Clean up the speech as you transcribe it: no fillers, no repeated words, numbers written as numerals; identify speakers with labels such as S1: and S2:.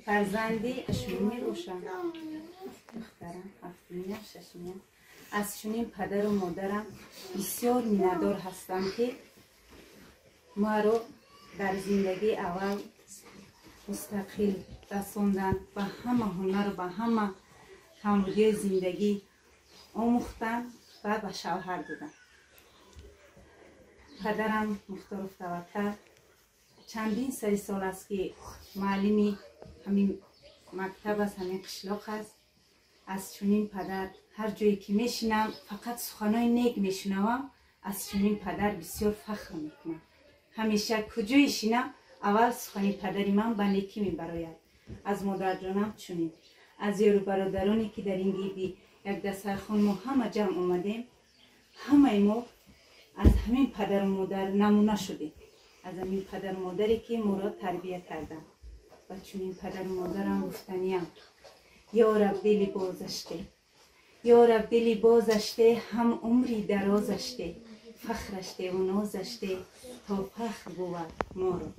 S1: Фарзанди шуни бошам, духтарам ҳафтумия, шашумия. Аз чунин падару модарам бисёр миннатдор ҳастам, ки маро дар зиндагии аввал мустақил расонданд, ба ҳама ҳунару ба ҳама камбудиҳои зиндагӣ омӯхтанд ва ба шавҳар доданд. Падарам Мухторов Таваккал чандин сари сол аст, ки муаллими ҳамин мактаб аст, ҳамин қишлоқ аст. Аз чунин падар ҳар ҷое ки мешинам, фақат суханои нек мешунавам. Аз чунин падар бисёр фахр мекунам. Ҳамеша куҷое шинам, аввал сухани падари ман ба некӣ мебарояд. Аз модарҷонам чунин, аз ёру бародароне, ки дар ин гирди як дастархон мо ҳама ҷамъ омадем, ҳамаи мо аз ҳамин падару модар намуна шудем, аз ҳамин падару модаре, ки моро тарбия карданд. Ва чунин падару модарам гуфтаниям: ё раб, дили бозаште, ё раб, дили бозаште, ҳам умри дарозаште, фахраште ва нозаште, то фахр бувад моро.